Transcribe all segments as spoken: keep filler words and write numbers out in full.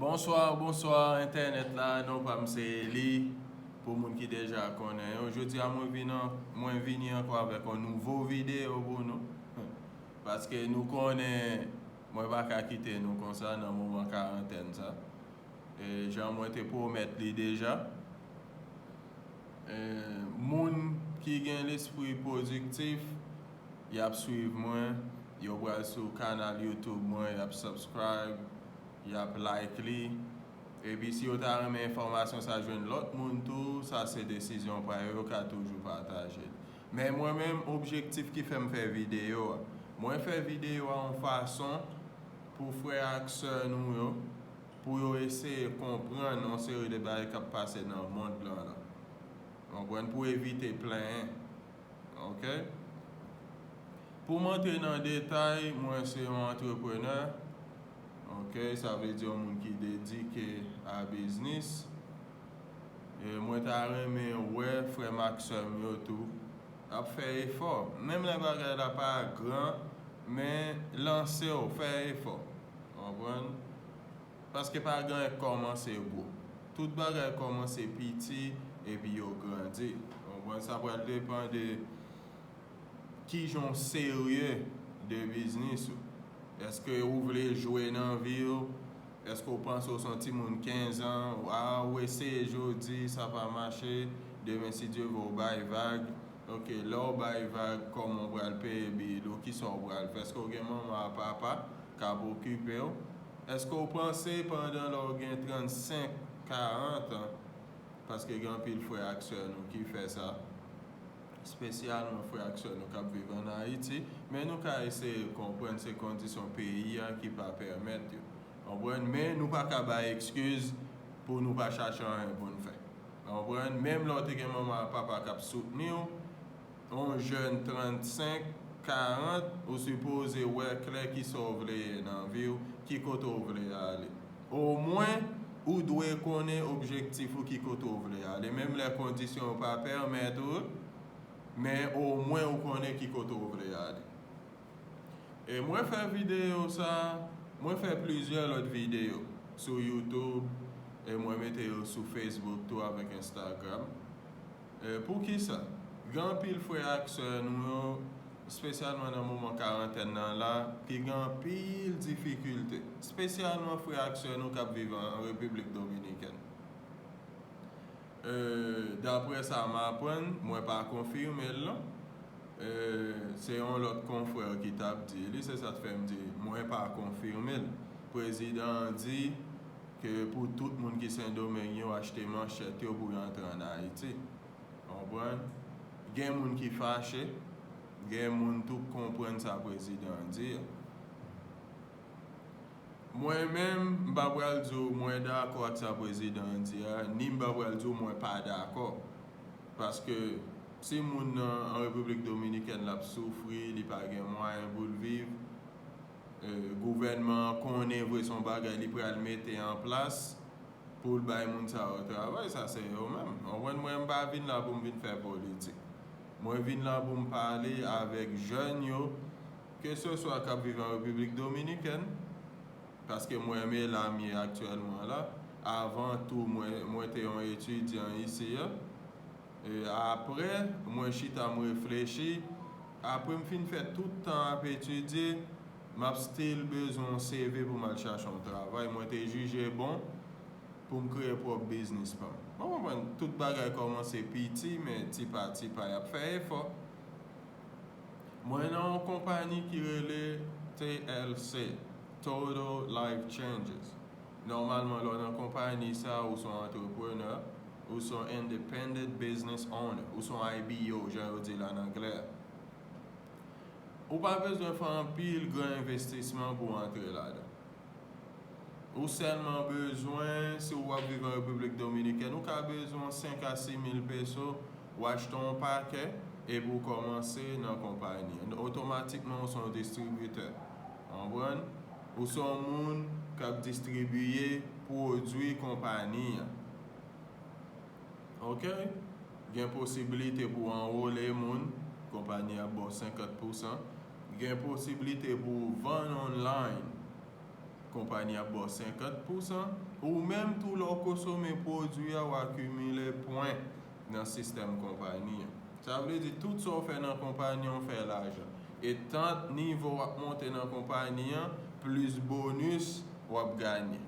Bonswa, bonswa entènèt la, non pa m se Eli, pou moun ki deja konnen yo. Jodi a mwen vin an, mwen vini ankò avèk yon nouvo videyo pou nou. Paske nou konnen mwen pa ka kite nou konsa nan moman karantèn sa. E jan mwen te pwomèt li deja. E moun ki gen lespri pwodiktif, y ap swiv mwen, yo pral sou kanal YouTube mwen, y ap subscribe, y ap like li. Epi si yo ta renmen enfòmasyon sa jwenn lòt moun tou, sa se desizyon pa yo, yo ka toujou pataje l. Men mwen menm, objektif ki fè m fè videyo a, mwen fè videyo a yon fason pou frè ak sè nou yo, pou yo eseye konprann yon seri de bagay k ap pase nan mond lan la. Konprann? Pou evite plenyen. Ok? Pou m antre nan detay, mwen se yon antreprenè. Ok? Sa vle di yon moun ki dedike a biznis. E mwen ta renmen wè frè m ak sè m yo tou ap fè efò. Menm lè bagay la pa gran, men lanse w, fè efò. Konprann? Paske pa gen anyen k kòmanse gwo. Tout bagay kòmanse piti epi yo grandi. Konprann? Sa pral depann de kijan w serye de biznis ou. Èske ou vle jwe nan vi w? Èske w panse w se yon timoun kenz an? A, ou eseye jodi, sa pa mache. Demen, si Dye vle, w bay vag. Ok, lè w bay vag, kòman w pral peye bil ou? Kisa w pral fè? Èske w gen manman ak papa k ap okipe w? Èske w panse pandan lè w gen trannsenk, karant an, paske gen anpil frè ak sè nou ki fè sa, espesyalman frè ak sè nou k ap viv ann Ayiti, men nou ka eseye konprann se kondisyon peyi a ki pa pèmèt yo. Konprann? Men nou pa ka bay ekskiz pou nou pa chache anyen pou n fè. Konprann? Menm lè w te gen manman ak papa k ap soutni w, yon jèn trannsenk, karant, ou sipoze wè klè kisa w vle ye nan vi w, ki kote w vle ale. Omwen, ou dwe konnen objektif ou, ki kote w vle ale. Menm lè kondisyon yo pa pèmèt ou, men omwen ou konnen ki kote w vle ale. E mwen fè videyo sa, mwen fè plizyè lòt videyo sou YouTube, e mwen mete yo sou Facebook tou avèk Instagram. E poukisa? Gen anpil frè ak sè nou yo, espesyalman nan moman karantèn nan la, ki gen anpil difikilte, espesyalman frè ak sè nou k ap viv an Repiblik Dominikèn. E, daprè sa m aprann, mwen pa konfime l non. E, se yon lòt konfrè ki t ap di li, se sa k fè m di mwen pa konfime l. Prezidan an di ke pou tout moun ki Sendomeng yo achte manchèt yo pou yo antre ann Ayiti. Konprann? Gen moun ki fache, gen moun tou k konprann sa prezidan an di a. Mwen menm, m pa pral di w mwen dakò ak sa prezidan an di a, ni m pa pral di w mwen pa dakò. Paske si moun nan an Repiblik Dominikèn l ap soufri, li pa gen mwayen pou l viv, e, gouvènman an konnen vre se yon bagay li pral mete an plas pou l bay moun sa yo travay, sa se yo menm. Konprann? Mwen, m pa vin la pou m vin fè politik. Mwen vin la pou m pale avèk jèn yo, keseswa k ap viv an Repiblik Dominikèn, paske mwen, men la m ye aktyèlman la. Avan tou, mwen, mwen te yon etidyan isi a. E apre, mwen chita, m reflechi. Apre m fin fè tout tan ap etidye, m ap still bezwen yon C V pou m al chache yon travay. Mwen te jije bon pou m kreye pwòp biznis pa m. Bon, w konprann, tout bagay kòmanse piti, men ti pa ti pa, y ap fè efò. Mwen nan yon konpayi ki rele T L C, Total Life Changes. Nòmalman, lè w nan konpayi sa, ou se yon antreprenè, ou se yon independent business owner, ou se yon I B O, jan yo di l ann anglè. Ou pa bezwen fè anpil gran envestisman pou w antre ladan. Ou sèlman bezwen, si w ap viv an Repiblik Dominikèn, ou ka bezwen senk a sis mil peso, w achte yon pakè, epi w kòmanse nan konpayi an. Otomatikman, ou se yon distribitè. Konprann? Ou se yon moun k ap distribiye pwodui konpayi an. Ok? Gen posiblite pou w anwole moun, konpayi an ap ba w senkant pousan. Gen posiblite pou w vann online. konpayi a ap ba w senkant pousan. Ou menm tou, lè w konsome pwodui a, w akimile pwen nan sistèm konpayi an. Sa vle di, tout sa w fè nan konpayi an, w fè lajan. E tan nivo w ap monte nan konpayi an, plis bonis w ap genyen.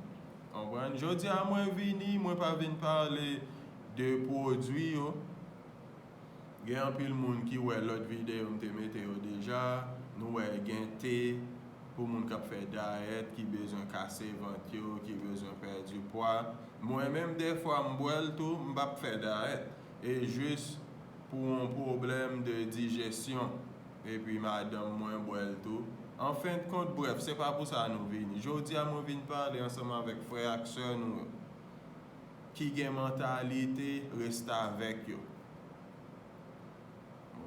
Konprann? Jodi a, mwen vini, mwen pa vin pale de pwodui yo. Gen anpil moun ki wè lòt videyo m te mete yo deja. Nou wè gen te pou moun k ap fè dayèt, ki bezwen kase vant yo, ki bezwen pèdi pwa. Mwen menm, dèfwa, m bwè l tou, m p ap fè dayèt. E jis pou yon pwoblèm de dijesyon. Epi madanm mwen bwè l tou. An fen de kont, brèf, se pa pou sa nou vini. Jodi a, mwen vin pale ansanm avèk frè ak sè nou yo ki gen mantalite restavèk yo.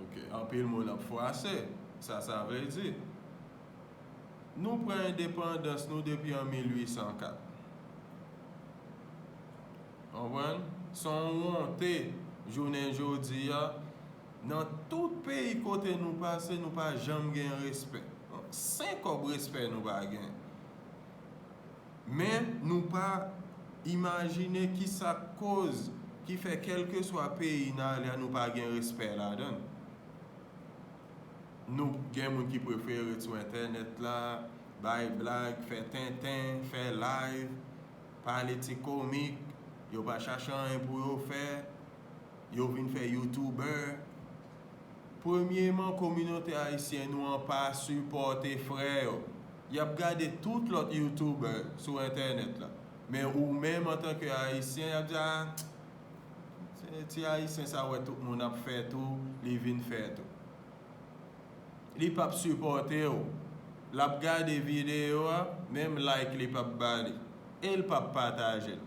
Ok, anpil moun ap fwase. Sa, sa vle di, nou pran endepandans nou depi an mil uit san kat. Konprann? Se yon wonte jounen jodi a. Nan tout peyi kote nou pase, nou pa janm gen respè. Senkòb respè nou pa gen. Men nou pa imajine ki sa k koz ki fè kèlkeswa peyi n ale a, nou pa gen respè ladan l. Nou gen moun ki prefere ret sou entènèt la, bay blag, fè tenten, fè live, pale ti komik, yo pa chache anyen pou yo fè, yo vin fè youtubè. Premyeman, kominote ayisyen nou an pa sipòte frè yo. Y ap gade tout lòt youtubè sou entènèt la. Men ou menm, antanke ayisyen, y ap di, "Ah, se ti ayisyen sa wè tout moun ap fè tou, li vin fè tou." Li p ap sipòte w. L ap gade videyo a, menm like li p ap ba li. E l p ap pataje l.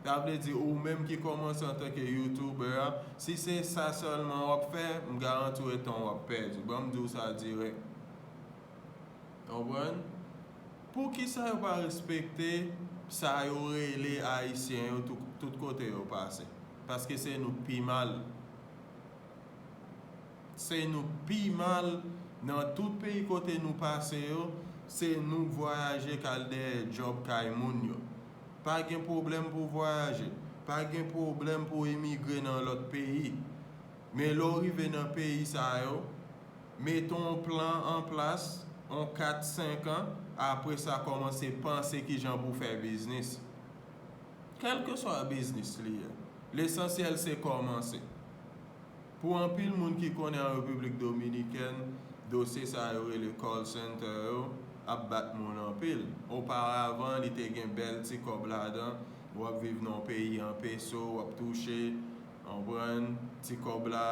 Sa vle di, ou menm ki kòmanse antanke youtubè a, si se sa sèlman w ap fè, m garanti w e tan w ap pèdi. Ban m di w sa dirèk. Konprann? Poukisa yo pa respekte sa yo rele ayisyen yo tout, tout kote yo pase? Paske se nou k pi mal. Se nou k pi mal nan tout peyi kote nou pase yo. Se nou k vwayaje k al dèyè djòb kay moun yo. Pa gen pwoblèm pou w vwayaje. Pa gen pwoblèm pou w imigre nan lòt peyi. Men lè w rive nan peyi sa yo, mete yon plan an plas, yon kat, senk an, apre sa kòmanse panse kijan pou w fè biznis. Kèlkeswa biznis li ye, lesansyèl se kòmanse. Pou anpil moun ki konnen an Repiblik Dominikèn, dosye sa yo rele call center yo ap bat moun anpil. Oparavan, li te gen bèl ti kòb ladan. W ap viv nan yon peyi an peso, w ap touche, konprann, ti kòb la,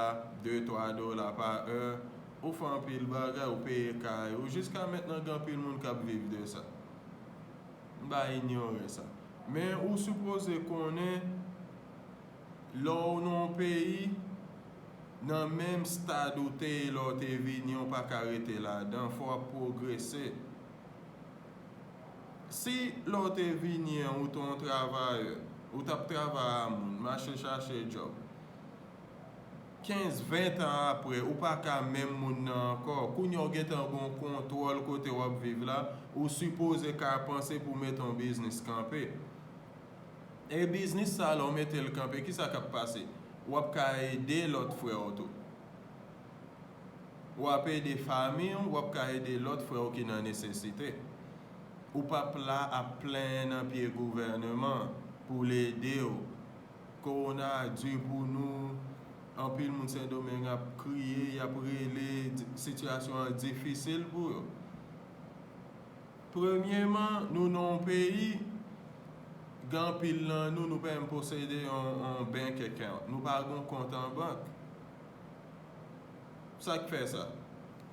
de, twa dola pa è. Ou fè anpil bagay, ou peye kay ou. Jiska mentnan, gen anpil moun k ap viv de sa. M pa inyore sa. Men ou sipoze konnen, lè w nan yon peyi, nan menm stad ou te ye lè w te vini an, ou pa ka rete ladan, fò w ap pwogrese. Si lè w te vini an, ou te yon travayè, ou t ap travay a moun, mache chache djòb. Kenz, ven tan apre, ou pa ka menm moun nan ankò. Kounye a w gentan gen yon kontwòl kote w ap viv la, ou sipoze ka panse pou mete yon biznis kanpe. E biznis sa, lè w mete l kanpe, kisa k ap pase? W ap ka ede lòt frè w tou. W ap ede fanmi w, w ap ka ede lòt frè w ki nan nesesite. Ou p ap la ap plenyen nan pye gouvèneman pou l ede w. Kowona a di pou nou, anpil moun Sendomeng ap kriye, y ap rele, di-, sitiyasyon an difisil pou yo. Premyeman, nou nan yon peyi, gen anpil nan nou, nou pa menm posede yon, yon bank account. Nou pa gen yon kont an bank. Sa k fè sa?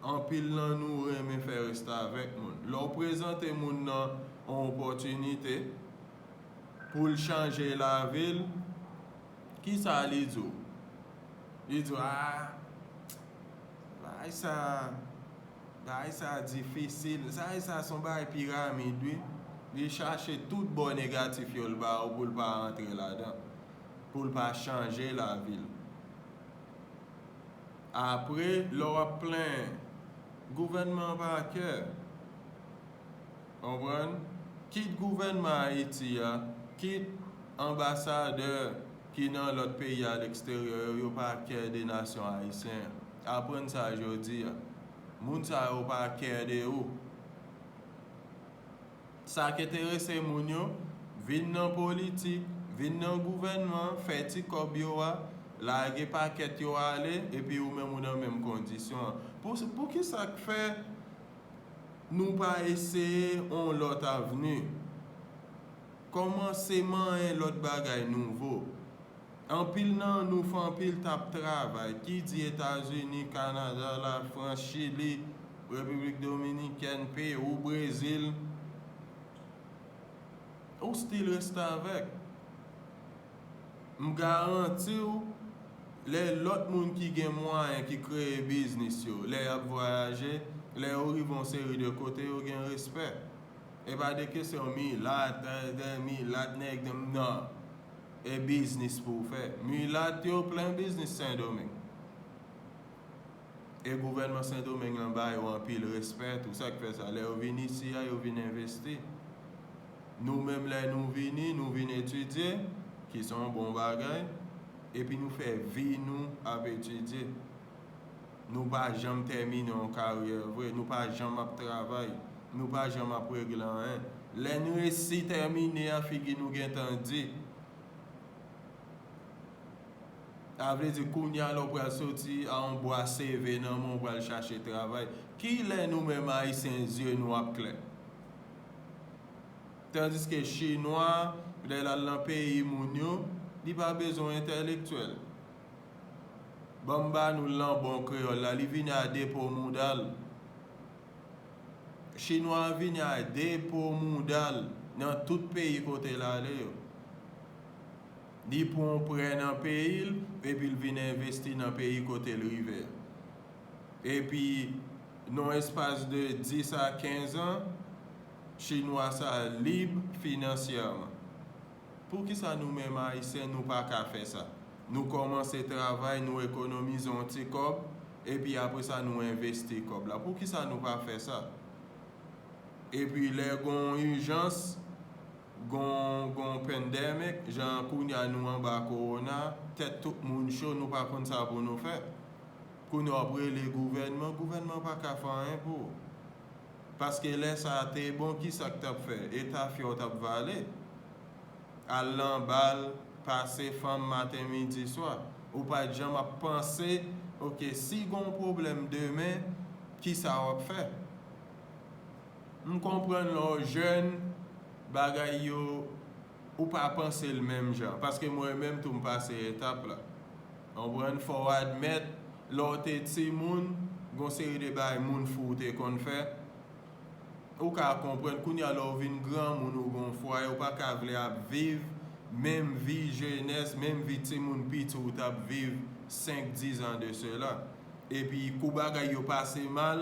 Anpil nan nou renmen fè restavèk moun. Lè w prezante moun nan yon opòtinite pou l chanje lavi l, kisa li di w? Li di w, "Ah, bagay sa, bagay sa difisil. Bagay sa se yon bagay piramid, wi." Li chache tout bò negatif yo l ba w pou l pa rantre ladan, pou l pa chanje lavi l. Apre, lè w ap plenyen, gouvènman an pa kè. Konprann? Kit gouvènman Ayiti a, kit anbasadè ki nan lòt peyi a leksteryè yo, yo pa kè de nasyon ayisyen an. Aprann sa jodi a. Moun sa yo pa kè de ou. Sa k enterese moun yo, vin nan politik, vin nan gouvènman, fè ti kòb yo a, lage pakèt yo ale, epi ou menm ou nan menm kondisyon an. Pou, poukisa k fè nou pa eseye yon lòt avni? Kòmanse manyen lòt bagay nouvo. Anpil nan nou fè anpil t ap travay, ki di Etazini, Kanada, Lafrans, Chili, Repiblik Dominikèn, Pewou, Brezil, ou still restavèk. M garanti w, lè lòt moun ki gen mwayen ki kreye biznis yo, lè y ap vwayaje, lè yo rive yon seri de kote, yo gen respè. E pa de kesyon milat, eh, de milat, nèg, de, non. E biznis pou w fè. Milat yo plen biznis Sendomeng. E gouvènman Sendomeng lan ba yo anpil respè tou. Sa k fè sa? Lè yo vin isi a, yo vin envesti. Nou menm, lè nou vini, nou vin etidye, ki se yon bon bagay, epi nou fè vi nou ap etidye. Nou pa janm tèmine yon karyè vre, nou pa janm ap travay, nou pa janm ap regle anyen. Lè nou resi tèmine a, figi nou gentan di. Sa vle di, kounye a la, w pral soti a yon bwa C V nan men w, w pral chache travay. Kilè nou menm Ayisyen, zye nou ap klè? Tandiske Chinwa, lè l al nan peyi moun yo, li pa bezwen entèlektyèl. Ban m ba nou l nan bon kreyòl la, li vini a depo mouda l. Chinwa a vini a depo mouda l nan tout peyi kote l ale yo. Li pran yon prè nan peyi l, epi l vin envesti nan peyi kote l rive a. Epi, nan yon espas de dis a kenz an, Chinwa sa a lib finansyèman. Poukisa nou menm Ayisyen, nou pa ka fè sa? Nou kòmanse travay, nou ekonomize yon ti kòb, epi apre sa, nou envesti kòb la. Poukisa nou pa fè sa? Epi lè gon ijans, gon, gon pandemic, jan kounye a nou anba kowona, tèt tout moun cho, nou pa konn sa pou nou fè. Kounye a w ap rele gouvènman, gouvènman pa ka fè anyen pou ou. Paske lè sa a te bon, kisa k t ap fè? E tafya w t ap vale. Al nan bal, pase fanm maten, midi, swa. Ou pa t janm ap panse, oke, si gon pwoblèm demen, kisa w ap fè? M konprann lè w jèn, bagay yo, ou pa panse l menm jan. Paske mwen menm tou, m pase etap la. Konprann, fò w admèt, lè w te timoun, gon seri de bagay moun fou w te konn fè. Ou ka konprann, kounye a lè w vin granmoun, ou gon fwaye, ou pa ka vle ap viv menm vi jenès, menm vi timoun piti w t ap viv senk, diz an de sela. Epi kou bagay yo pase mal,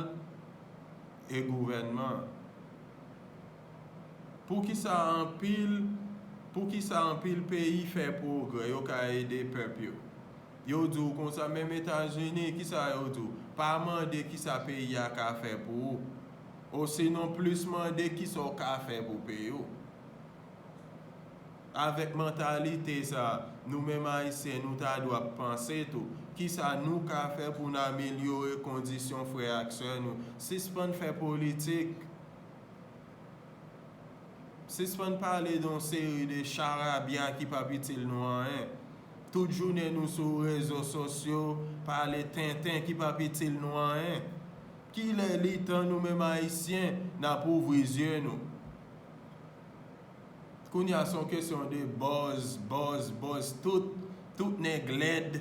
e gouvènman an. Poukisa anpil, poukisa anpil peyi fè pwogrè, yo ka ede pèp yo? Yo di w konsa, menm Etazini, kisa yo di w? Pa mande kisa peyi a ka fè pou ou. Osinon, plis mande kisa w ka fè pou peyi w. Avèk mantalite sa a, nou menm Ayisyen, nou ta dwe ap panse tou, kisa nou ka fè pou n amelyore kondisyon frè ak sè nou? Sispann fè politik. Sispann pale de yon seri de charabya ki p ap itil nou anyen. Tout jounen nou sou rezo sosyo, pale tenten ki p ap itil nou anyen. Kilè li tan nou menm Ayisyen, n ap ouvri zye nou? Kounye a se yon kesyon de buzz, buzz, buzz. Tout, tout nèg lèd,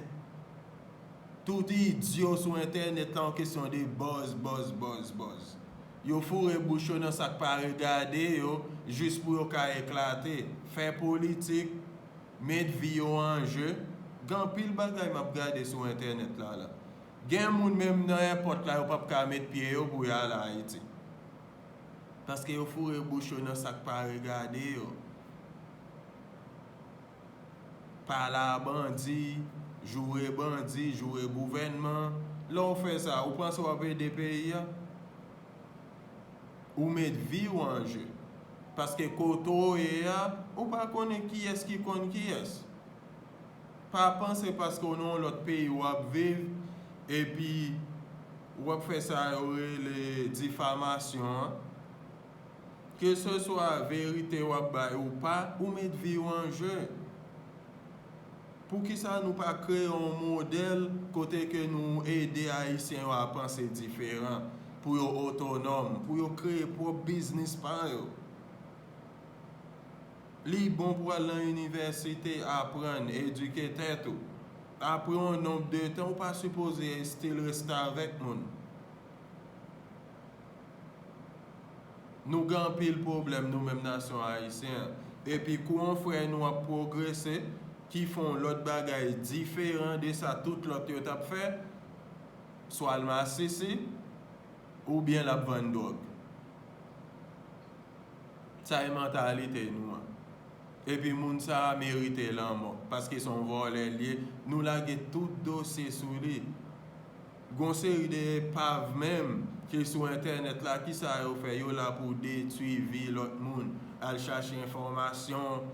tout idyo sou entènèt la, yon kesyon de buzz, buzz, buzz, buzz. Yo foure bouch yo nan sa k pa regade yo, jis pou yo ka eklate. Fè politik, met vi yo an je. Gen anpil bagay m ap gade sou entènèt la, la. Gen moun menm nan èpòt la, yo p ap ka met pye yo pou y al Ayiti. Paske yo foure bouch yo nan sa k pa regade yo. Pale a bandi, joure bandi, joure gouvènman. Lè w fè sa, ou panse w ap ede peyi a? Ou met vi w an je. Paske kote w ye a, ou pa konnen kiyès ki konn kiyès. Pa panse paske w nan yon lòt peyi w ap viv, epi w ap fè sa yo rele difamasyon an. Keseswa verite w ap bay ou pa, ou met vi w an je. Poukisa nou pa kreye yon modèl kote ke nou ede Ayisyen yo a panse diferan, pou yo otonòm, pou yo kreye pwòp biznis pa yo? Li bon pou al nan inivèsite, aprann, edike tèt ou. Apre yon nonb de tan, ou pa sipoze still reste avèk moun. Nou gen anpil pwoblèm, nou menm nasyon ayisyen an. Epi kou yon frè nou ap pwogrese, ki fè yon lòt bagay diferan de sa tout lòt yo t ap fè, swa l masisi, oubyen l ap vann dwòg. Sa e mantalite nou an. Epi moun sa a merite lanmò, paske se yon vòlè l ye. Nou lage tout dosye sou li. Gon seri de epav menm ki sou entènèt la, kisa yo fè? Yo la pou detwi vi lòt moun, al chache enfòmasyon,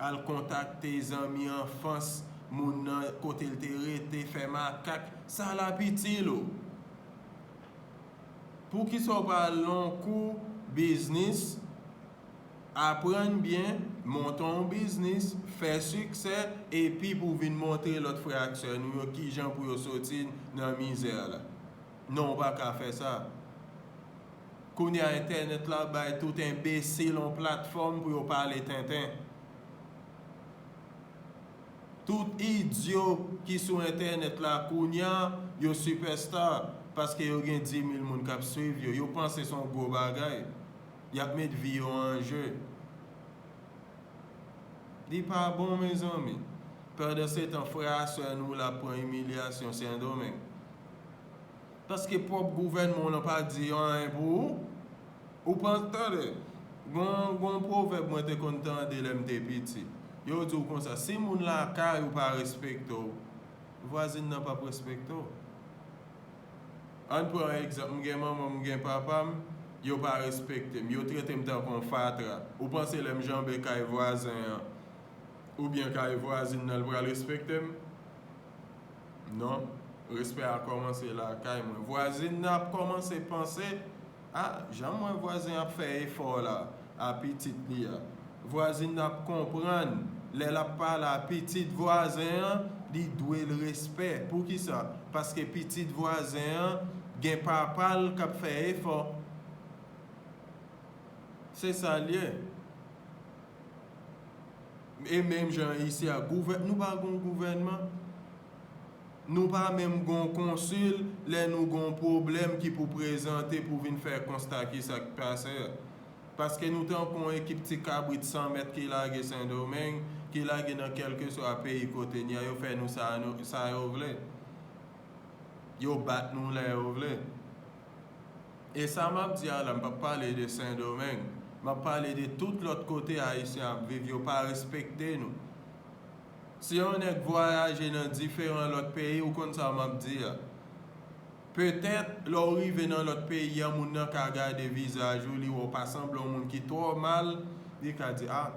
al kontakte zanmi anfans moun nan kote l te rete, fè makak. Sa l ap itil ou? Poukisa w pa al nan yon kou biznis, aprann byen, monte yon biznis, fè siksè, epi pou w vin montre lòt frè ak sè nou yo kijan pou yo soti nan mizè la? Non, w pa ka fè sa. Kounye a, entènèt la bay tout enbesil yon platfòm pou yo pale tenten. Tout idyo ki sou entènèt la kounye a, yo sipèsta, paske yo gen dis mil moun k ap swiv yo. Yo panse se yon gwo bagay. Y ap met vi yo an je. Li pa bon, mezanmi. Pandansetan, frè a sè nou la pran imilyasyon Sendomeng. Paske pwòp gouvènman w lan pa di anyen pou ou. Ou pa tande. Gon, gon pwovèb mwen te konn tande lè m te piti. Yo di w konsa, si moun lakay ou pa respekte w, vwazin nan p ap respekte w. Ann pran egzanp, m gen manman m, m gen papa m, yo pa respekte m, yo trete m tankou yon fatra. Ou panse lè m janbe kay vwazen an, oubyen kay vwazin nan, l pral respekte m? Non. Respè a kòmanse lakay mwen. Vwazin nan ap kòmanse panse, a, jan m wè vwazen an ap fè efò la a pitit li a. Vwazin nan ap konprann lè l ap pale a pitit vwazen an, li dwe l respè. Poukisa? Paske pitit vwazen an gen papa l k ap fè efò. Se sa l ye. E menm jan isi a, gouvè-, nou pa gon gouvènman. Nou pa menm gon konsil lè nou gon pwoblèm ki pou prezante pou vin fè konsta ki sa k pase a. Paske nou tankou yon ekip ti kabrit san mèt ki lage Sendomeng, ki lage nan kèlkeswa peyi kote n ye a, yo fè nou sa nou, sa yo vle. Yo bat nou lè yo vle. E sa m ap di a la, m p ap pale de Sendomeng. M ap pale de tout lòt kote Ayisyen ap viv, yo pa respekte nou. Si yon nèg vwayaje nan diferan lòt peyi, ou konn sa m ap di a. Petèt, lè w rive nan lòt peyi a, moun nan ka gade vizaj ou, li wè w pa sanble yon moun ki twò mal, li ka di, a,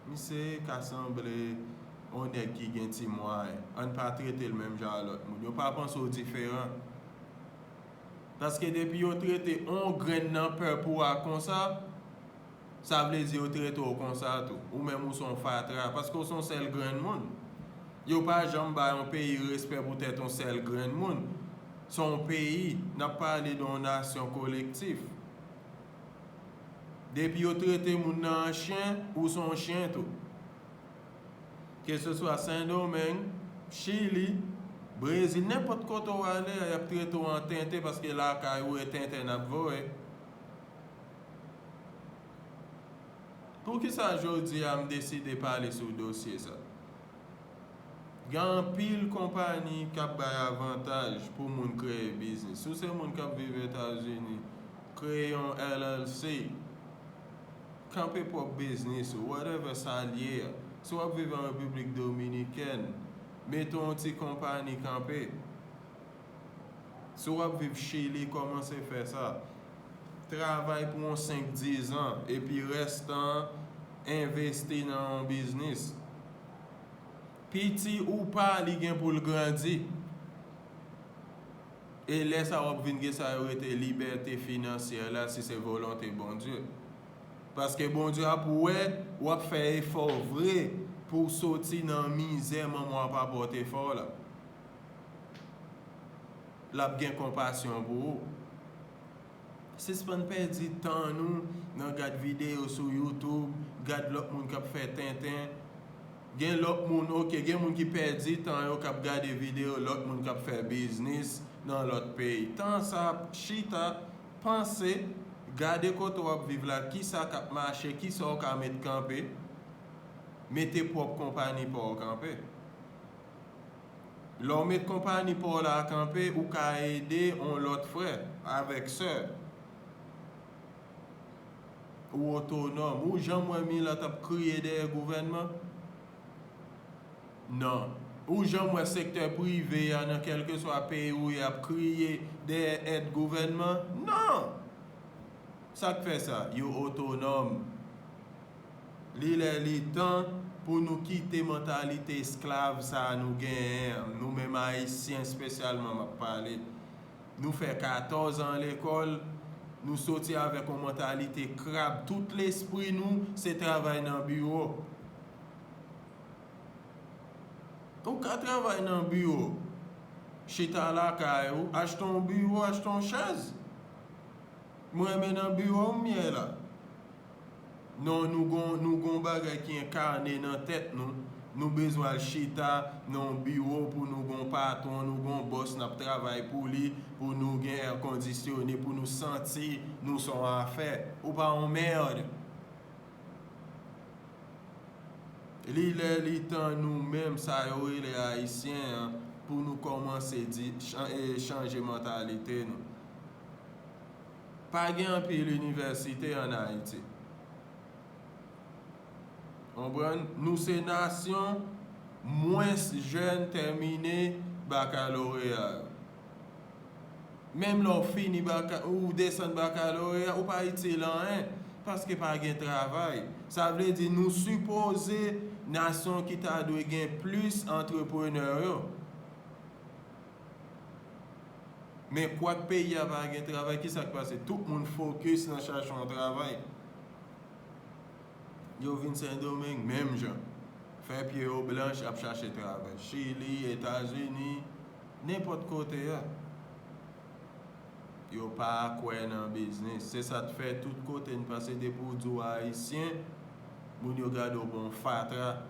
misye ka sanble yon nèg ki gen ti mwayen. Ann pa trete l menm jan a lòt moun. Yo pa panse w diferan. Paske depi yo trete on grenn nan pèp ou a konsa, sa vle di yo trete w konsa tou. Ou menm ou se yon fatra, paske w se yon sèl grenn moun. Yo pa janm bay yon peyi respè poutèt yon sèl grenn moun. Se yon peyi, n ap pale de yon nasyon kolektif. Depi yo trete moun nan an chen, ou se yon chen tou. Keseswa Sendomeng, Chili, Brezil, nenpòt kote w ale a, y ap trete w an tenten paske lakay ou e tenten n ap voye. Poukisa jodi a m deside pale sou dosye sa? Gen anpil konpayi k ap bay avantaj pou moun kreye biznis. Si w se moun k ap viv Etazini, kreye yon L L C, kanpe pwòp biznis ou, whatever sa l ye a. Si w ap viv an Repiblik Dominikèn, mete yon ti konpayi kanpe. Si w ap viv Chili, kòmanse fè sa. Travay pou yon senk, diz an, epi rès tan an, envesti nan yon biznis. Piti ou pa, li gen pou l grandi. E lè sa w ap vin gen sa yo rete libète finansyè la, si se volonte Bondye. Paske Bondye ap wè w ap fè efò vre pou w soti nan mizè manman w ap apòte fè w la. L ap gen konpasyon pou ou. Sispann pèdi tan nou nan gad videyo sou YouTube, gad lòt moun k ap fè tenten. Gen lòt moun, oke, gen moun ki pèdi tan yo k ap gade videyo lòt moun k ap fè biznis nan lòt peyi. Tan sa, chita, panse, gade kote w ap viv la, kisa k ap mache, kisa w ka met kanpe. Mete pwòp konpani pa w kanpe. Lè w met konpani pa w la kanpe, ou ka ede yon lòt frè avèk sè. Ou otonòm. Ou janm wè Milat ap kriye dèyè gouvènman? Non. Ou janm wè sektè prive a nan kèlkeswa peyi ou ye ap kriye dèyè èd gouvènman? Non. Sa k fè sa? Yo otonòm. Li lè li tan pou nou kite mantalite esklav sa a nou genyen an. Nou menm Ayisyen espesyalman, m ap pale. Nou fè katòz an lekòl, nou soti avèk yon mantalite krab. Tout lespri nou, se travay nan biwo. Ou ka travay nan biwo, chita lakay ou, achte yon biwo, achte yon chèz. Mwen renmen nan biwo m ye la. Non, nou gon, nou gon bagay ki enkane nan tèt nou. Nou bezwen al chita nan yon biwo pou nou gon patwon, nou gon bòs n ap travay pou li, pou nou gen èkondisyone, pou nou santi nou se yon afè. Ou pa yon mèd. Li lè li tan nou menm sa yo rele Ayisyen an pou nou kòmanse di, chan- e chanje mantalite nou. Pa gen anpil inivèsite ann Ayiti. Konprann? Nou se nasyon mwens jèn tèmine bakaloreya yo. Menm lè w fini baka, ou desann bakaloreya, ou pa itil anyen, paske pa gen travay. Sa vle di nou sipoze nasyon ki ta dwe gen plis antreprenè yo. Men kwak peyi a pa gen travay, kisa k pase? Tout moun fokis nan chache yon travay. Yo vin Sendomeng, menm jan. Fè pye yo blanch, ap chache travay. Chili, Etazini, nenpòt kote a. Yo pa kwè nan biznis. Se sa k fè tout kote n pase, depi w di w Ayisyen, moun yo gade w bon fatra.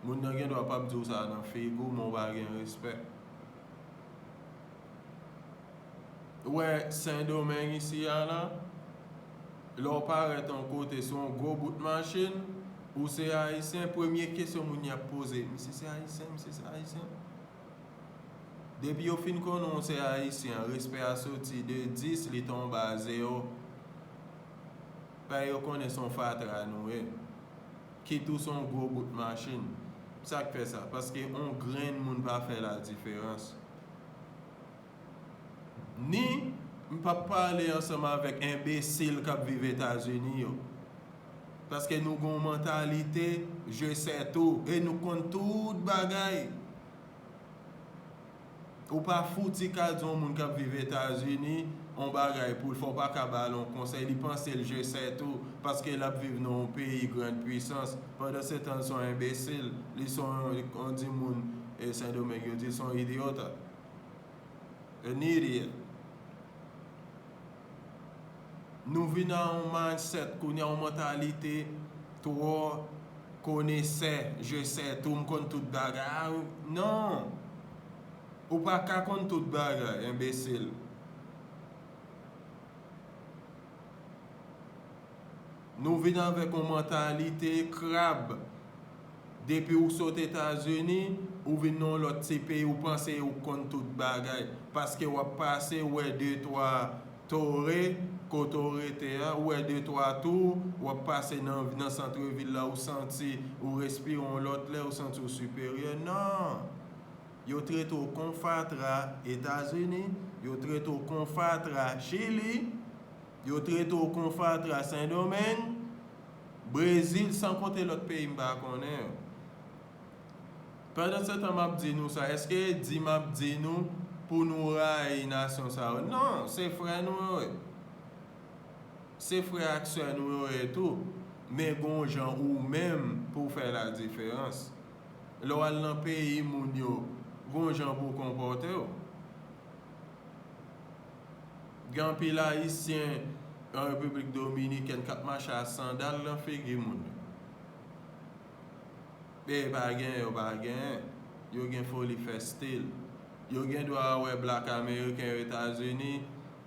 Moun nan gen dwa p ap di w sa nan figi w, men w pa gen respè. Ou wè Sendomeng isi a la, lè w parèt yon kote sou yon gwo bout machin, ou se Ayisyen, premye kesyon moun y ap poze, "Misye se Ayisyen? Misye se Ayisyen?" Depi yo fin konnen w se Ayisyen, respè a soti de dis, li tonbe a zewo. Paske yo konnen se yon fatra nou ye. Kit ou se yon gwo bout machin. Sa k fè sa? Paske yon grenn moun pa fè ladiferans. Ni m p ap pale ansanm avèk enbesil k ap viv Etazini yo. Paske nou gen yon mantalite, je sais tout, e nou konn tout bagay. Ou pa fouti ka di yon moun k ap viv Etazini yon bagay pou l fè, w pa ka ba l yon konsèy, li panse l je sais tout, paske l ap viv nan yon peyi grann pwisans. Pandansetan, l se yon enbesil, li se yon, on di moun, e, Sendomeng, yo di l se yon idiota. An idiot. Nou vin a yon mindset kounye a, yon mantalite twò konesè, je sais tout, m konn tout bagay. A, non! Ou pa ka konn tout bagay, enbesil. Nou vin avèk yon mantalite krab. Depi ou sot Etazini, ou vin nan yon lòt ti peyi, ou panse ou konn tout bagay. Paske w ap pase, ou wè de twa tore, kote w rete a, ou wè de twa tou, w ap pase nan, nan santrevil la, ou santi, ou respire yon lòt lè, ou santi w siperyè. Non! Yo trete w kon fatra Etazini, yo trete w kon fatra Chili, yo trete w kon fatra Sendomeng, Brezil, san konte lòt peyi m pa konnen yo. Pandan se tan m ap di nou sa, èske di m ap di nou pou nou rayi nasyon sa yo? Non, se frè nou yo ye. Se frè ak sè nou yo ye tou. Men gon jan ou menm pou w fè la diferans. Lè w al nan peyi moun yo, gon jan pou w konpòte w. Gen anpil Ayisyen an Repiblik Dominikèn k ap mache a sandal nan figi moun yo. E pa gen, yo pa gen. Yo gen foli fè stil. Yo gen dwa wè blak ameriken yo Etazini,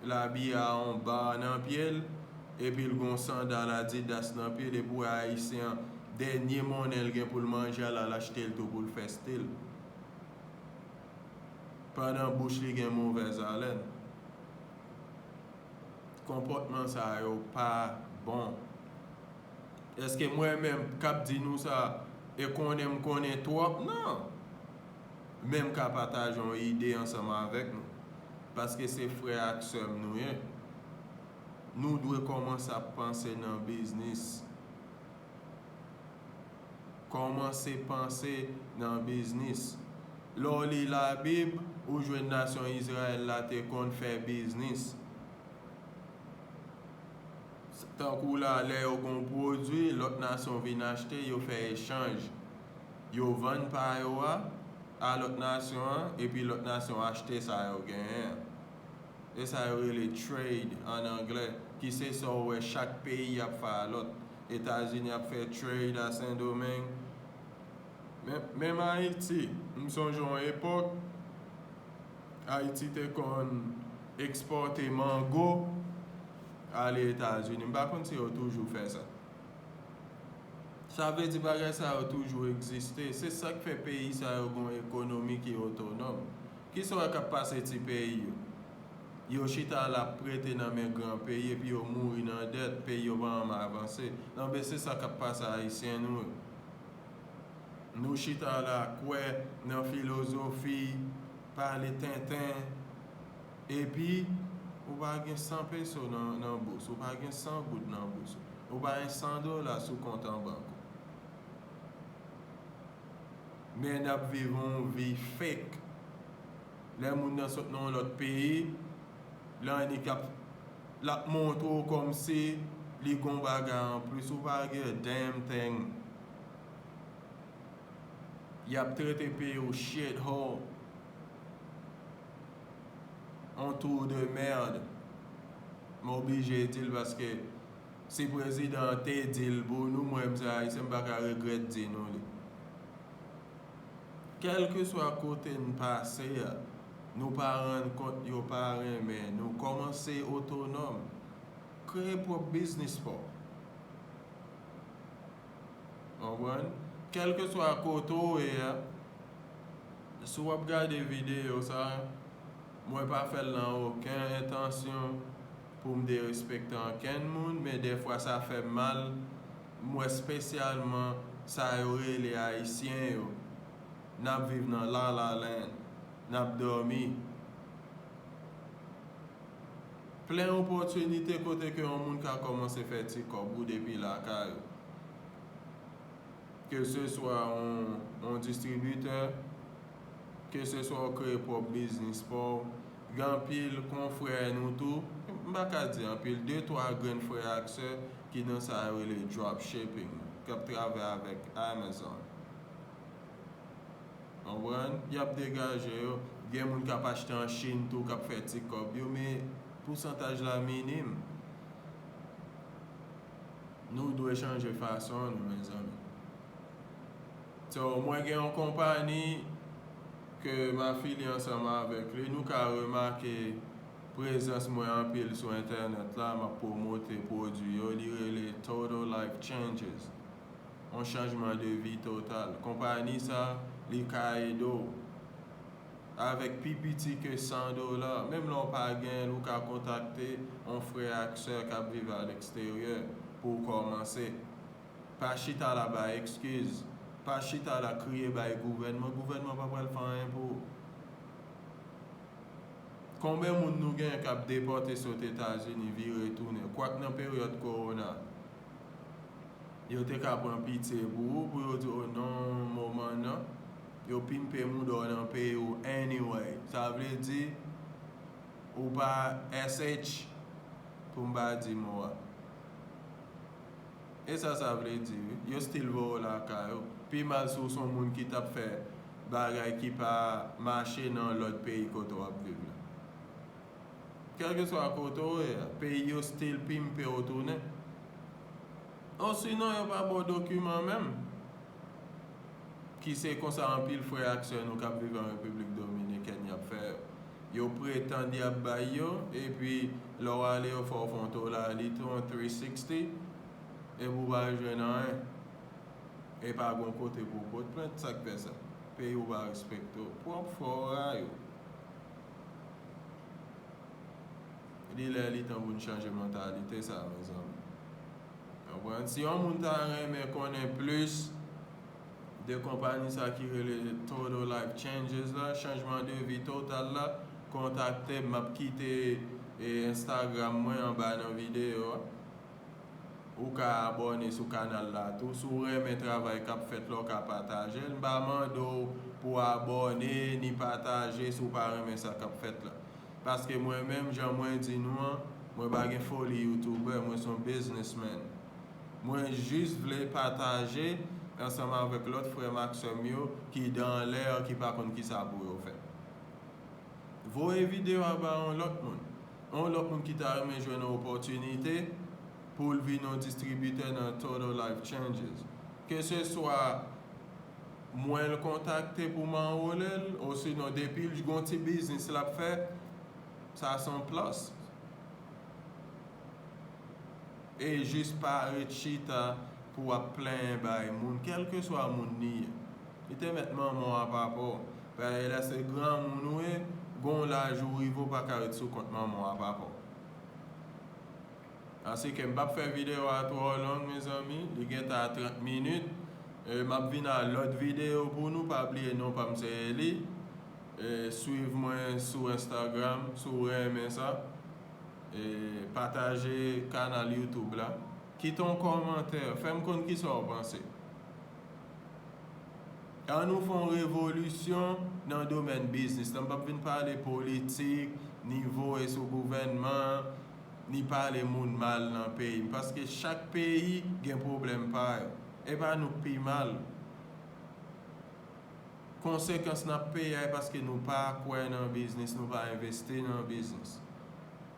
l abiye a yon ba nan pye l, epi l gon sandal Adidas nan pye l, epi w wè Ayisyen an, dènye monnen l gen pou l manje a, l al achte l tou pou l fè stil. Pandan bouch li gen movèz alèn. Konpòtman sa yo pa bon. Èske mwen menm k ap di nou sa e konnen m konnen twòp? Non. Men m ka pataje yon ide ansanm avèk nou. Paske se frè ak sè m nou ye. Nou dwe kòmanse ap panse nan biznis. Kòmanse panse nan biznis. Lè w li Labib, ou jwenn nasyon Izrayèl la te konn fè biznis. Tankou la, lè yo gon pwodui, lòt nasyon vin achte, yo fè echanj. Yo vann pa yo a, a lòt nasyon an, epi lòt nasyon achte sa yo genyen an. E sa yo rele trade ann anglè, ki se sa w wè chak peyi ap fè a lòt. Etazini ap fè trade a Sendomeng. Men, menm Ayiti, m sonje yon epòk, Ayiti te konn ekspòte mango ale Etazini. M pa konn si yo toujou fè sa. Sa vle di bagay sa yo toujou egziste. Se sa k fè peyi sa yo gon ekonomi ki otonòm. Kisa w wè k ap pase ti peyi yo? Yo chita la ap prete nan men gran peyi epi yo mouri nan dèt, peyi yo pa janm avanse. Enben, se sa k ap pase Ayisyen nou yo. Nou chita la kwè nan filozofi, pale tenten, epi ou pa gen san peso nan, nan bous, ou pa gen san goud nan bous, ou pa gen san dola sou kont an bank ou. Men n ap viv yon vi fake. Lè moun nan sot nan yon lòt peyi, l annik ap, l ap montre w kòmsi li gon bagay anplis, ou pa gen damn thing. Y ap trete peyi w shithole. On trou de merde. M oblije di l paske si prezidan an te di l pou nou, mwen menm se Ayisyen, m pa ka regrèt di nou li. Kèlkeswa kote n pase a, nou pa rann kont yo pa renmen nou. Kòmanse otonòm. Kreye pwòp biznis pa w. Konprann? Kèlkeswa kote w ye a, si w ap gade videyo sa, mwen pa fè l nan okenn entansyon pou m derespekte ankenn moun, men dèfwa sa fè m mal, m wè espesyalman sa yo rele Ayisyen yo. N ap viv nan la la land, n ap dòmi. Plen opòtinite kote ke yon moun ka kòmanse fè ti kòb ou depi lakay ou. Ke se swa yon, yon distribitè, ke se swa w kreye pòp biznis pa w, gen anpil konfrè nou tou, m pa ka di anpil, de twa grenn frè ak sè ki nan sa yo rele drop shipping, k ap travay avèk Amazon. Konprann? Y ap degaje yo. Gen moun k ap achte an Chin tou, k ap fè ti kòb yo, men pousantaj la minim. Nou dwe chanje fason nou, mezanmi. So, mwen gen yon konpani ke m afilye ansanm avèk li. Nou ka remake prezans mwen anpil sou entènèt la, m ap pwomote pwodui yo. Li rele Total Life Changes. Yon chanjman de vi total. Konpani sa, li ka ede w avèk pi piti ke san dola. Menm lè w pa gen l, ou ka kontakte yon frè ak sè k ap viv aleksteryè pou w kòmanse. Pa chita la bay ekskiz. Pa chita la kriye bay gouvènman, gouvènman pa pral fè anyen pou ou. Konbyen moun nou gen k ap depòte sot Etazini, vire tounen? Kwak nan peryòd kowona, yo te ka pran pitye pou ou, pou yo di, "O non, moman nan, yo pimpe mouda w nan peyi w anyway." Sa vle di, ou pa S H, pou m pa di mo a. E sa sa vle di, wi. Yo still voye w lakay ou. Pi mal si w se yon moun ki t ap fè bagay ki pa mache nan lòt peyi kote w ap viv la. Kèlkeswa kote w ye a, peyi yo still pimpe w tounen. Osinon, yo pa ba w dokiman menm. Ki se konsa anpil frè ak sè nou k ap viv an Repiblik Dominikèn y ap fè yo. Yo pretann y ap bay yo, epi lè w ale yo fè w fè yon totalite, yon three sixty, epi w pa jwenn anyen. E pa gon kote pou w pote plent, sa k fè sa? Peyi w pa respekte w. Pwòp frè w rayi w. Li lè li tan pou n chanje mantalite sa, mezanmi. Konprann? Si yon moun ta renmen konnen plis de konpayi sa ki rele Total Life Changes la, chanjman de vi total la, kontakte m, m ap kite, e, Instagram mwen anba nan videyo a. Ou ka abòne sou kanal la tou. Si w renmen travay k ap fèt la, w ka pataje l. M pa mande w pou w abòne ni pataje si w pa renmen sa k ap fèt la. Paske mwen menm, jan mwen di nou an, mwen pa gen foli youtubè, mwen se yon businessman. Mwen jis vle pataje ansanm avèk lòt frè m ak sè m yo ki dan anlè, ki pa konn kisa pou yo fè. Voye videyo a ba yon lòt moun. Yon lòt moun ki ta renmen jwenn yon opòtinite pou l vin yon distribitè nan Total Life Changes. Keseswa mwen l kontakte pou m anwole l, osinon depi l gon ti biznis l ap fè, sa se yon plus. E jis pa ret chita pou w ap plenyen bay moun, kèlkeswa moun li ye. Li te mèt manman w a papa w. Paske lè se granmoun ou ye, gon laj ou rive, ou pa ka ret sou kont manman w a papa w. Asike m p ap fè videyo a twò long, mezanmi. Li gentan a trant minit. E, m ap vin a lòt videyo pou nou. Pa bliye non pa m se Eli. E, swiv mwen sou Instagram, si w renmen sa. E, pataje kanal YouTube la. Kite yon kòmantè. Fè m konn kisa w panse. An nou fè yon revolisyon nan domèn biznis lan. M p ap vin pale politik, ni voye sou gouvènman, ni pale moun mal nan peyi m. Paske chak peyi gen pwoblèm pa yo. E pa nou k pi mal. Konsekans n ap peye a, e paske nou pa kwè nan biznis, nou pa envesti nan biznis.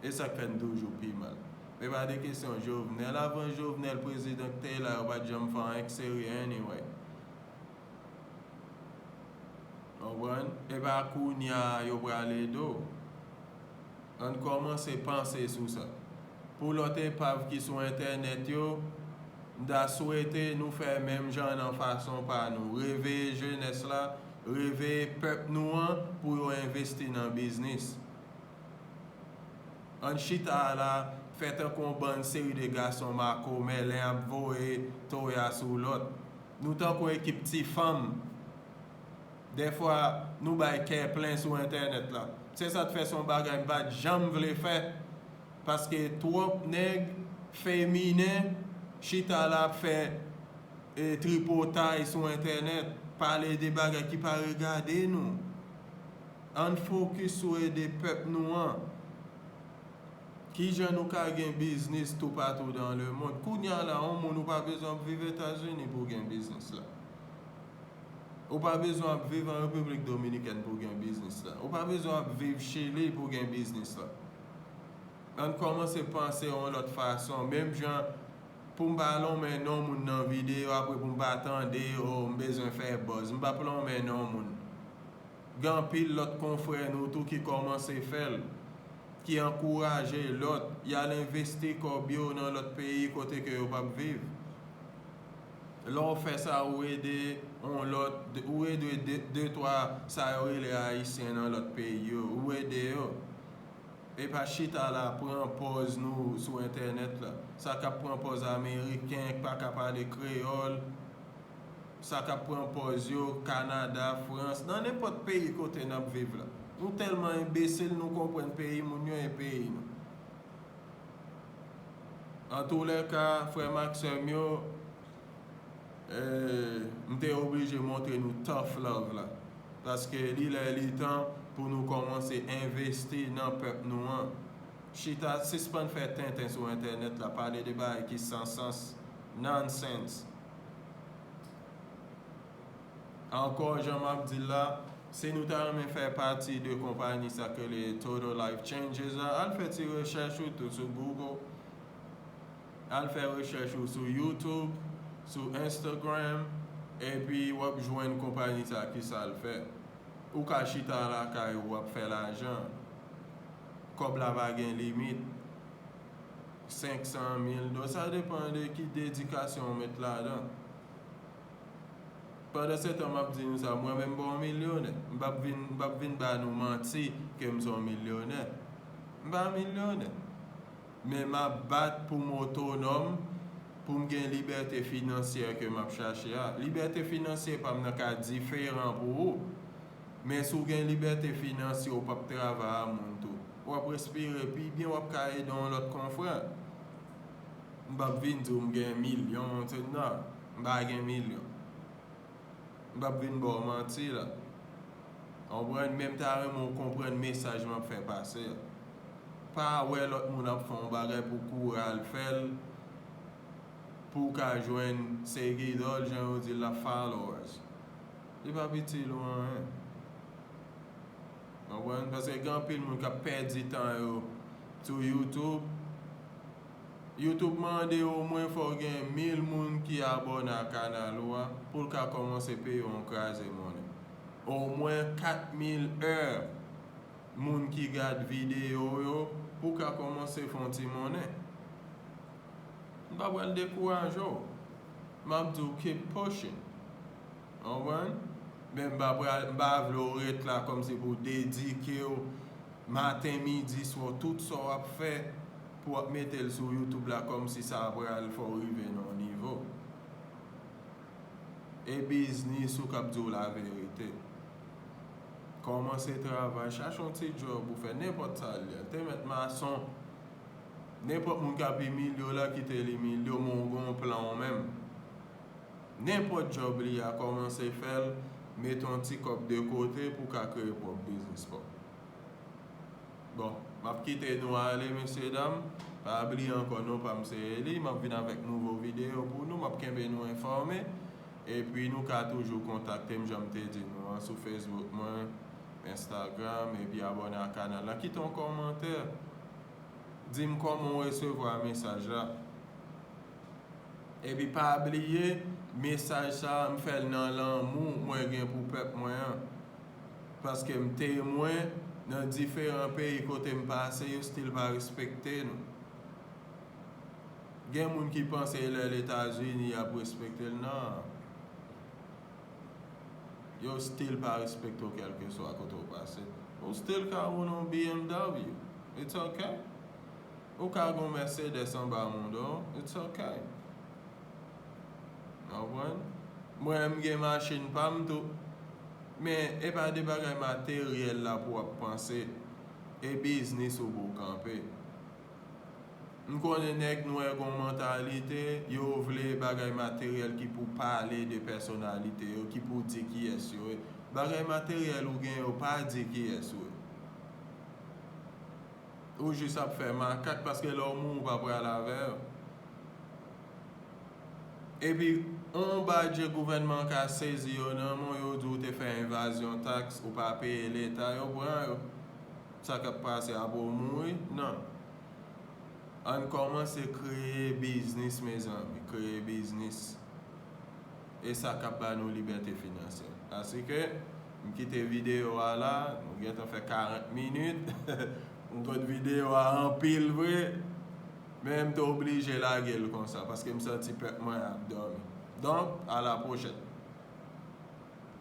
E sa k fè n toujou pi mal. E pa de kesyon Jovenel. Avan Jovenel, prezidan k te la, yo pa t janm fè anyen k serye anyway. Konprann? E pa kounye a yo pral ede w. Ann kòmanse panse sou sa. Pou lòt epav ki sou entènèt yo, m ta swete nou fè menm jan nan fason pa nou. Reveye jenès la, reveye pèp nou an pou yo envesti nan biznis. Ann chita la, fè tankou yon bann seri de gason makomè, len ap voye toya sou lòt. Nou tankou ekip ti fanm. Dèfwa, nou bay kè plen sou entènèt la. Se sa k fè se yon bagay m pa t janm vle fè. Paske twòp nèg feminen chita la ap fè, e, tripotay sou entènèt, pale de bagay ki pa regade nou. Ann fokis sou ede pèp nou an. Kijan nou ka gen biznis toupatou dans le monde? Kounye a la, yon moun ou pa bezwen ap viv Etazini pou w gen biznis la. Ou pa bezwen ap viv an Repiblik Dominikèn pou w gen biznis la. Ou pa bezwen ap viv Chili pou w gen biznis la. Ann kòmanse panse yon lòt fason. Menm jan pou m pa lonmen non moun nan videyo, apre pou m pa tande, o, m bezwen fè buzz. M p ap lonmen non moun. Gen anpil lòt konfrè nou tou ki kòmanse fè l, ki ankouraje lòt, y al envesti kòb yo nan lòt peyi kote ke yo p ap viv. Lè w fè sa, ou ede yon lòt, ou ede de, de twa sa yo rele Ayisyen nan lòt peyi yo, ou ede yo. E pa chita la pran pòz nou sou entènèt la. Sa k ap pran pòz Ameriken, k pa ka pale kreyòl. sa k ap pran pòz yo, Kanada, Frans, nan nenpòt peyi kote n ap viv la. Nou tèlman enbesil, nou konprann peyi moun yo e peyi nou. Antoulèka, frè m ak sè m yo, eh, m te oblije montre nou tough love la. Paske li lè li tan pou nou kòmanse envesti nan pèp nou an. Chita, sispann fè tenten sou entènèt la, pale de bagay ki san sans, nonsense. Ankò, jan m ap di l la, si nou ta renmen fè pati de konpayi sa ke le Total Life Changes la, al fè ti rechèch ou tou sou Google, al fè rechèch ou sou YouTube, sou Instagram, epi w ap jwenn konpayi sa ki sa l fè. Ou ka chita lakay ou, w ap fè lajan. Kòb la pa gen limit. Senk san mil dola, sa depann de ki dedikasyon w met ladan. Pandan se tan m ap di nou sa, mwen menm m pa yon milyonè. M p ap vin, m p ap vin ba nou manti ke m se yon milyonè. M pa milyonè. Men m ap bat pou m otonòm, pou m gen libète finansyè ke m ap chache a. Libète finansyè pa m nan ka diferan pou ou. Men si w gen libète finansyè, w p ap travay a moun tou. W ap respire pi byen, w ap ka ede yon lòt konfrè. M p ap vin di w m gen milyon, se nan, m pa gen milyon. M p ap vin ba w manti la. Ou konprann? Men m ta renmen w konprann mesaj m ap fè pase a. Pa wè lòt moun ap fè yon bagay pou w kouri al fè l, pou w ka jwenn segidò l, jan yo di l la, followers. Li p ap itil ou anyen. Ou konprann? Paske gen anpil moun k ap pèdi tan yo sou YouTube. YouTube mande omwen fò w gen mil moun ki abòne a kanal ou a pou l ka kòmanse peye w yon kraze monnen. Omwen kat mil è moun ki gad videyo w yo pou w ka kòmanse fè yon ti monnen. M pa pral dekouraje w. M ap di w keep pushing. Ou konprann? Men m pa pral, m pa vle w ret la kòmsi pou w dedike w maten, midi, swa, tout sa w ap fè pou w ap mete l sou YouTube la kòmsi sa pral fè w rive nan yon nivo. E biznis ou k ap di w laverite. Kòmanse travay, chache yon ti djòb ou fè, nenpòt sa l ye. Te mèt mason, nenpòt moun k ap imilye w la, kite l imilye w, men w gen yon plan ou menm. Nenpòt djòb li a, kòmanse fè l, mete yon ti kòb de kote pou w ka kreye pwòp biznis pa w. Bon, m ap kite nou ale, mesye dam. Pa bliye ankò, non pa m se Eli. M ap vin avèk nouvo videyo pou nou. M ap kenbe nou enfòme. Epi nou ka toujou kontakte m, jan m te di nou an, sou Facebook mwen, Instagram, epi abòne a kanal la. Kite yon kòmantè. Di m kòman w resevwa mesaj la. Epi pa bliye, mesaj sa a, m fè l nan lanmou mwen gen pou pèp mwen an. Paske m temwen nan diferan peyi kote m pase, yo still pa respekte nou. Gen moun ki panse lè Letazini y ap respekte l, nan. Yo still pa respekte w kèlkeswa kote w pase. Ou still ka woule yon B M W. It's ok. Ou ka gen yon Mercedes anba mouda w. It's ok. Ou konprann? Mwen, m gen machin pa m tou. Men, e pa de bagay materyèl la pou w ap panse. E biznis ou pou w kanpe. M konnen nèg nwè gen yon mantalite, yo vle bagay materyèl ki pou pale de pèsonalite yo, ki pou di kiyès yo ye. Bagay materyèl ou gen yo, pa di kiyès ou ye. Ou jis ap fè makak paske lè w mouri, ou pa pral avè yo. Epi, yon badje gouvènman ka sezi yo nan men w, yo di w te fè evazyon taks, ou pa peye leta, yo pran yo. Sa k ap pase apre w mouri? Non. Ann kòmanse kreye biznis, mezanmi, kreye biznis. E sa k ap ba nou libète finansyèl. Asike, m kite videyo a la, nou gentan fè karant minit. M konn videyo a anpil vre, men m te oblije lage l konsa, paske m santi pèp mwen ap dòmi. Donk, a la pwochèn.